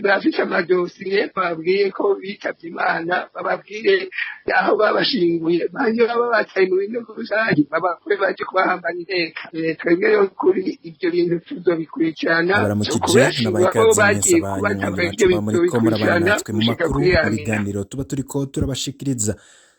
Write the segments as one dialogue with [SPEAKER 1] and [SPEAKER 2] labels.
[SPEAKER 1] Barafise amadosiye, bababwiye ko bitavye Imana, bababwire aho babashinguye, hanyuma babataye mu binogo rusangi, babakure baje kubahambana iteka. Twebwe rero kuri ivyo bintu tuzobikurikirana.
[SPEAKER 2] Abaramukije nabaha ikaze mwese abanywanyi bacu ba muriko murabana natwe mu makuru, mu biganiro tuba turiko turabashikiriza.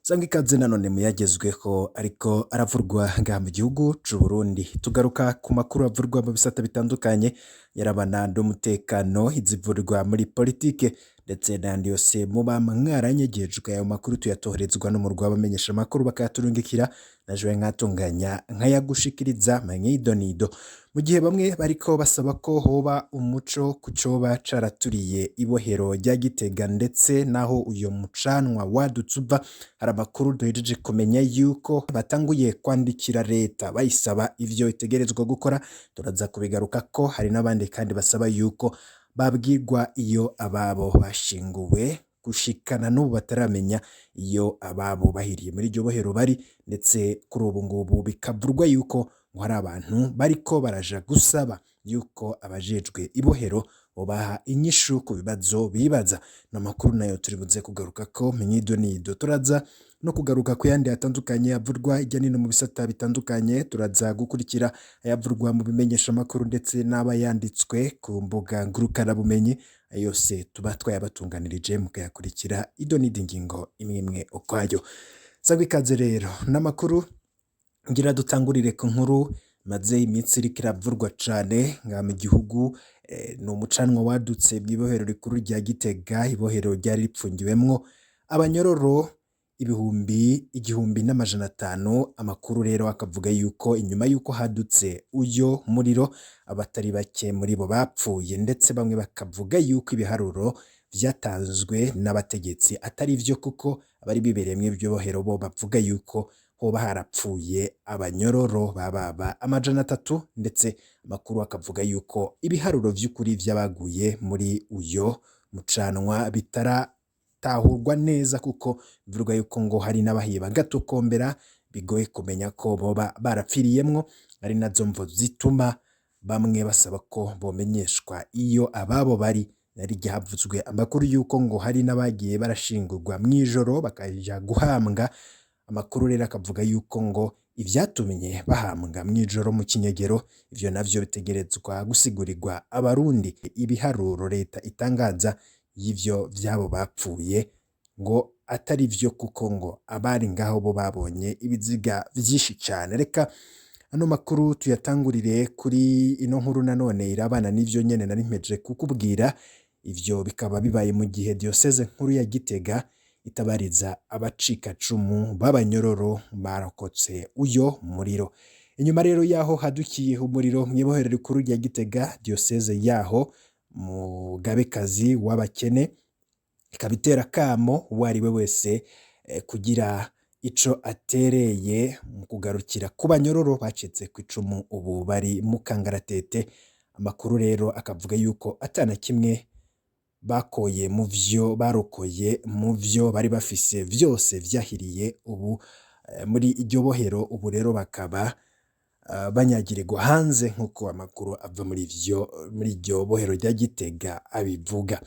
[SPEAKER 2] Sanga ikaze nanone muyagezweho ariko aravurwa ngaha mu gihugu c'u Burundi. Tugaruka ku makuru avurwa mu bisata bitandukanye yarabana n'umutekano, izivurwa muri politike ndetse n'ayandi yose muba mwaranyegejwe. Ayo makuru tuyatoherezwa n'umurwi w'abamenyesha amakuru bakayaturungikira, na jewe nkatunganya nkayagushikiriza mw'idonido. Mu gihe bamwe bariko basaba ko hoba umuco ku coba caraturiye ibohero rya Gitega ndetse naho uyo mucanwa wadutse uva, hari amakuru duhejeje kumenya yuko batanguye kwandikira leta bayisaba ivyo itegerezwa gukora. Turaza kubigarukako. Hari n'abandi kandi basaba yuko babwirwa iyo ababo bashinguwe, gushikana n'ubu bataramenya iyo ababo bahiriye muri iryo bohero bari, ndetse kuri ubu ngubu bikavurwa yuko ngo hari abantu bariko baraja gusaba yuko abajejwe ibohero bobaha inyishu ku bibazo bibaza. N'amakuru nayo turi buze kugarukako mw'idonido. Turaza no kugaruka ku yandi atandukanye avurwa hirya no hino mu bisata bitandukanye. Turaza gukurikira ayavurwa mu bimenyesha amakuru ndetse n'aba yanditswe ku mbuga ngurukanabumenyi. Ayo yose tuba twayabatunganirije mukayakurikira idonido, ingingo imwe imwe ukwayo. Sangwa ikaze rero n'amakuru. Ngira dutangurire ku nkuru maze iminsi iriko iravurwa cane ngaha mu gihugu. Ni umucanwa wadutse mw'ibohero rikuru rya Gitega, ibohero ryari ripfungiwemwo abanyororo 1500. Amakuru rero akavuga yuko inyuma yuko hadutse uyo muriro, abatari bake muri bo bapfuye, ndetse bamwe bakavuga yuko ibiharuro vyatanzwe n'abategetsi atari vyo, kuko abari bibereye mw'iryo bohero bo bavuga yuko hoba harapfuye abanyororo bababa 300, ndetse amakuru akavuga yuko ibiharuro vy'ukuri vy'abaguye muri uyo mucanwa bitaratahurwa neza, kuko bivugwa yuko ngo hari n'abahiye bagatokombera, bigoye kumenya ko boba barapfiriyemwo, ari nazo mvo zituma bamwe basaba ko bomenyeshwa iyo ababo bari. Nari havuzwe amakuru yuko ngo hari n'abagiye barashingurwa mw'ijoro bakaja guhambwa. Amakuru rero akavuga yuko ngo ivyatumye bahambwa mw'ijoro mu kinyegero, ivyo navyo bitegerezwa gutsigurirwa Abarundi. Ibiharuro leta itangaza y'ivyo vy'abo bapfuye ngo atari vyo, kuko ngo abari ngaho bo babonye ibiziga vyinshi cane. Reka ano makuru tuyatangurire kuri ino nkuru nanone irabana n'ivyo nyene nari mpejeje kukubwira. Ivyo bikaba bibaye mu gihe diyoseze nkuru ya Gitega itabariza abacikacumu b'abanyororo barokotse uyo muriro. Inyuma rero yaho hadukiye umuriro mw'ibohero rikuru rya Gitega, diyoseze yaho Mugabekazi w'abakene ikaba itera akamo uwo ari we wese kugira ico atereye mu kugarukira ku banyororo bacitse kw'icumu ubu bari mu kangaratete. Amakuru rero akavuga yuko atana kimwe bakoye mu vyo barokoye, mu vyo bari bafise vyose vyahiriye ubu muri iryo bohero. Ubu rero bakaba banyagirirwa hanze, nk'uko amakuru ava muri iryo bohero rya Gitega abivuga.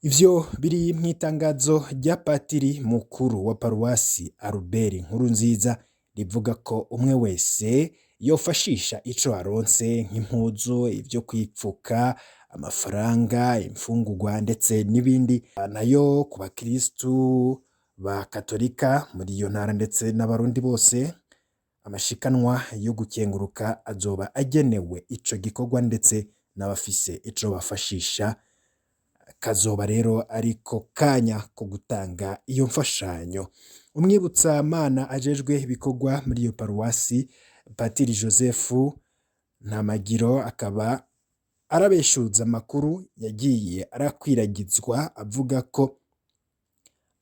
[SPEAKER 2] Ivyo biri mw'itangazo rya patiri mukuru wa paruwasi Albert Nkurunziza, rivuga ko umwe wese yofashisha ico aronse, nk'impuzu, ivyo kwipfuka, amafaranga, imfungurwa ndetse n'ibindi. Nayo ku bakristu ba katolika muri iyo ntara ndetse n'Abarundi bose, amashikanwa yo gukenguruka azoba agenewe ico gikorwa, ndetse n'abafise ico bafashisha. Kazoba rero ariko kanya ko gutanga iyo mfashanyo. Umwibutsamana ajejwe ibikorwa muri iyo paruwasi, Patiri Joseph Ntamagiro, akaba arabeshuza amakuru yagiye arakwiragizwa avuga ko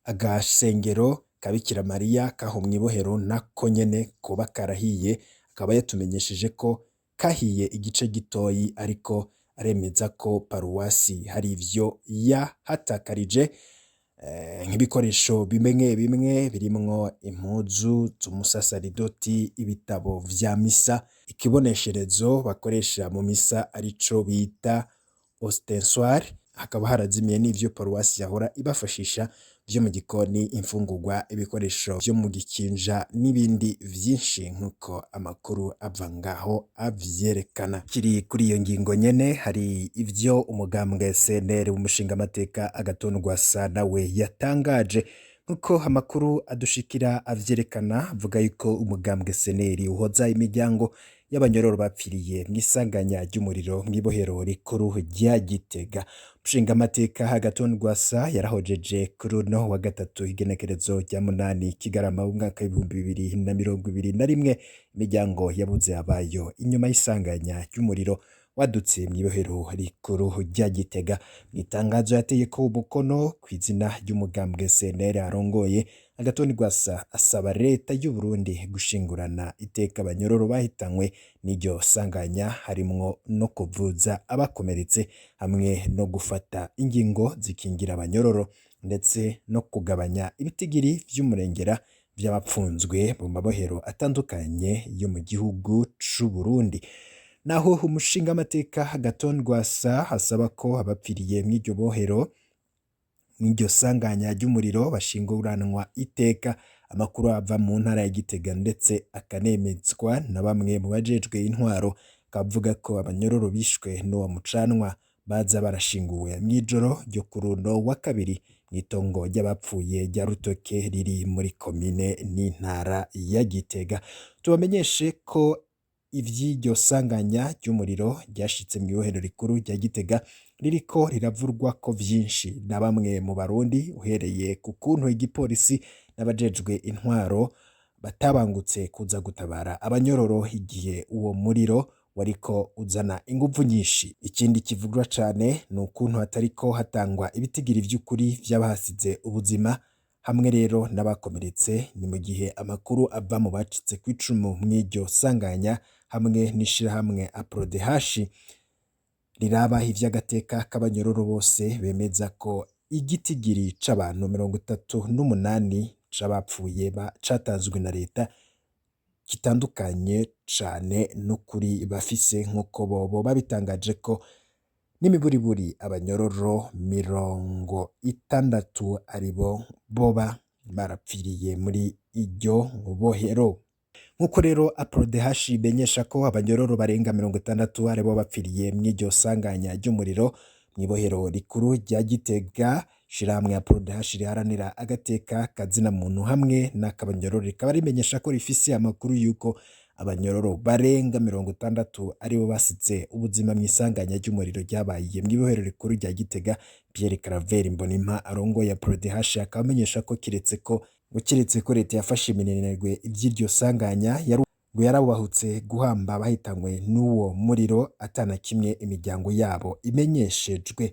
[SPEAKER 2] agasengero ka Bikira Mariya kaho mw'ibohero nako nyene koba karahiye. Akaba yatumenyesheje ko kahiye igice gitoyi, ariko aremeza ko paruwasi hari ivyo yahatakarije, nk'ibikoresho bimwe bimwe birimwo impuzu z'umusasaridoti, ibitabo vya misa, ikibonesherezo bakoresha mu misa arico bita ostensoir. Hakaba harazimiye n'ivyo paruwasi yahora ibafashisha vyo mu gikoni, imfungurwa, ibikoresho vyo mu gikinja n'ibindi vyinshi, nk'uko amakuru ava ngaho avyerekana. Kiri kuri iyo ngingo nyene, hari ivyo umugambwe CNL w'umushingamateka Agathon Rwasa nawe yatangaje. Nk'uko amakuru adushikira avyerekana, avuga yuko umugambwe CNL uhoza imiryango y'abanyororo bapfiriye mw'isanganya ry'umuriro mw'ibohero rikuru rya Gitega. Umushingamateka Agathon Rwasa yarahojeje kuri uno wa gatatu, igenekerezo rya 8 Kigarama, umwaka w'2021, imiryango yabuze abayo inyuma y'isanganya ry'umuriro wadutse mw'ibohero rikuru rya Gitega. Mw'itangazo yateye ko umukono kw'izina ry'umugambwe CNL arongoye, Agathon Rwasa asaba leta y'u Burundi gushingurana iteka abanyororo bahitanywe n'iryo sanganya, harimwo no kuvuza abakomeretse hamwe no gufata ingingo zikingira abanyororo, ndetse no kugabanya ibitigiri vy'umurengera vy'abapfunzwe mu mabohero atandukanye yo mu gihugu c'u Burundi. Naho umushingamateka Agathon Rwasa asaba ko abapfiriye mw'iryo bohero, mw'iryo sanganya ry'umuriro, bashinguranwa iteka, amakuru ava mu ntara ya Gitega ndetse akanemezwa na bamwe mu bajejwe intwaro akavuga ko abanyororo bishwe n'uwo mucanwa baza barashinguwe mw'ijoro ryo kuri uno wa kabiri mw'itongo ry'abapfuye rya Rutoke riri muri komine n'intara ya Gitega. Tubamenyeshe ko ivy'iryo sanganya ry'umuriro ryashitse mw'ibohero rikuru rya Gitega ririko riravurwako vyinshi na bamwe mu Barundi, uhereye ku kuntu igipolisi n'abajejwe intwaro batabangutse kuza gutabara abanyororo igihe uwo muriro wariko uzana inguvu nyinshi. Ikindi kivugwa cane ni ukuntu hatariko hatangwa ibitigiri vy'ukuri vy'abahasize ubuzima hamwe rero n'abakomeretse. Ni mu gihe amakuru ava mu bacitse kw'icumu mw'iryo sanganya hamwe n'ishirahamwe APRODH riraba ivy'agateka k'abanyororo bose bemeza ko igitigiri c'abantu 38 c'abapfuye catanzwe na leta kitandukanye cane n'ukuri bafise, nk'uko bobo babitangaje ko n'imiburiburi abanyororo 60 aribo boba barapfiriye muri iryo bohero. Nk'uko rero APRODH imenyesha ko abanyororo barenga 60 aribo bapfiriye mw'iryo sanganya ry'umuriro mw'ibohero rikuru rya Gitega, ishirahamwe APRODH riharanira agateka kazina muntu hamwe n'akabanyororo rikaba rimenyesha ko rifise amakuru y'uko abanyororo barenga 60 aribo basize ubuzima mw'isanganya ry'umuriro ryabaye mw'ibohero rikuru rya Gitega. Pierre Claver Mbonimpa arongoye APRODH akaba amenyesha ko kiretse ko leta yafashe iminenegwe ivy'iryo sanganya, ngo yarabahutse guhamba abahitanywe n'uwo muriro atana kimwe imiryango yabo imenyeshejwe.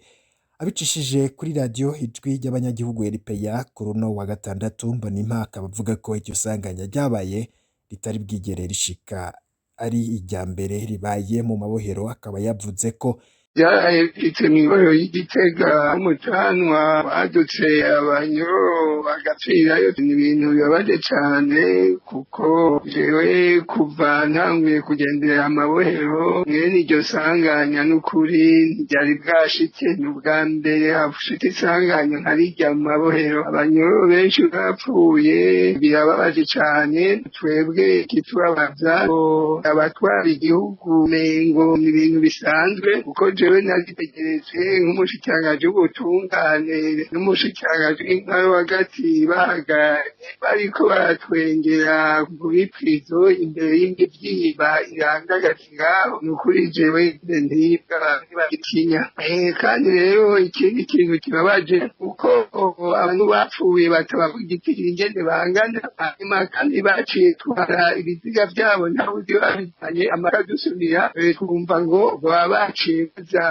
[SPEAKER 2] Abicishije kuri radiyo Ijwi ry'Abanyagihugu RPA kuri uno wa gatandatu, Mbonimpa akaba avuga ko iryo sanganya ryabaye ritari bwigere rishika, ari irya mbere ribaye mu mabohero. Akaba yavuze ko
[SPEAKER 1] Byaraye bishitse mw'ibohero ry'Igitega, umucanwa wadutse abanyororo bagapfirayo. Ni ibintu bibabaje cane, kuko jewe kuva ntanguye kugendera amabohero, mwene iryo sanganya n'ukuri ntiryari bwashike. Ni ubwa mbere hashitse isanganya nka rirya mu mabohero, abanyororo benshi bapfuye. Birababaje cane. Twebwe ikitubabaza, abatwara igihugu mengo ni ibintu bisanzwe, kuko jewe naritegereje nk'umushikiranganji w'ubutungane n'umushikiranganji w'intwaro hagati bahagaranye bariko baratwengera muri prison imbere y'imivyimba irandagaje ngaho. Ni ukuri jewe ntibwa ntibagitinya. Kandi rero ikindi kintu kibabaje, uko abantu bapfuye batabavuga igitigiri ingene bangana, hanyuma kandi baciye twara ibiziga vyabo ntawe uzi babijanye. Amakadusubira twumva ngo baba baciye baza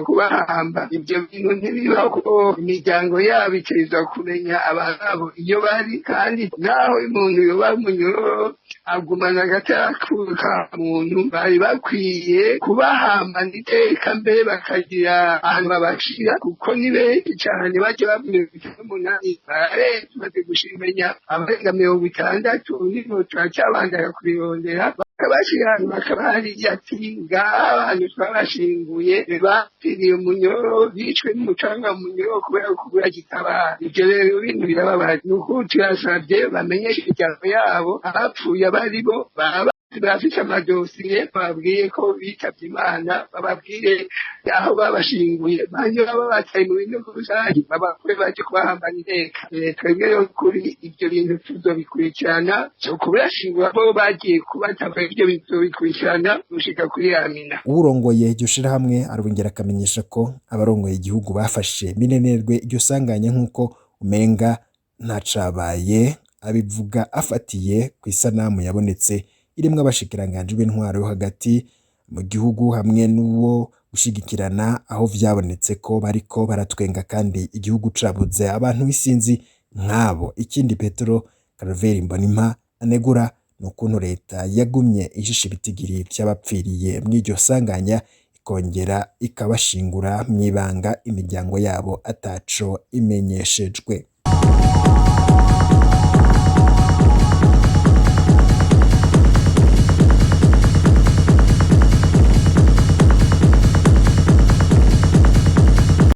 [SPEAKER 1] kubahamba. Ivyo bintu ntibibaho, kuko imiryango yabo itegerezwa kumenya ababo iyo bari. Kandi naho umuntu yoba umunyororo, agumana agateka ka muntu. Bari bakwiye kubahamba iteka, mbere bakagira ahantu babashira, kuko ni benshi cane. Baje ba 58 bararenze, tumaze gushimenya abarenga 60, nibo turacabandanya kubirondera. Bakabashira ahantu bakaba hariya ati ngaha abantu twabashinguye bapfiriye umunyoro, bishwe n'umucanga mu munyoro kubera kubura gitabara. Ivyo rero bintu birababaje. Ni ukuri turasavye bamenyeshe imiryango yabo abapfuye abaribo, baba bafise amadosiye bababwiye ko bitavye Imana, bababwire aho babashinguye, banyuma babataye mu binogo rusangi babakure baje kubahambana iteka. Twebwe rero kuri ivyo bintu tuzobikurikirana, kubashingura bo bagiye kubataba, ivyo bizobikurikirana gushika kuri Amina.
[SPEAKER 2] Uwurongoye iryo shirahamwe arongera akamenyesha ko abarongoye igihugu bafashe minenerwe iryo sanganya nk'uko umenga ntacabaye. Abivuga afatiye kw'isanamu yabonetse irimwo abashikiranganji b'intwaro yo hagati mu gihugu hamwe n'uwo gushigikirana, aho vyabonetse ko bariko baratwenga kandi igihugu cabuze abantu b'isinzi nk'abo. Ikindi Petero Karaveri Mbonimpa anegura ni ukuntu leta yagumye ishisha ibitigiri vy'abapfiriye mw'iryo sanganya, ikongera ikabashingura mw'ibanga, imiryango yabo ataco imenyeshejwe.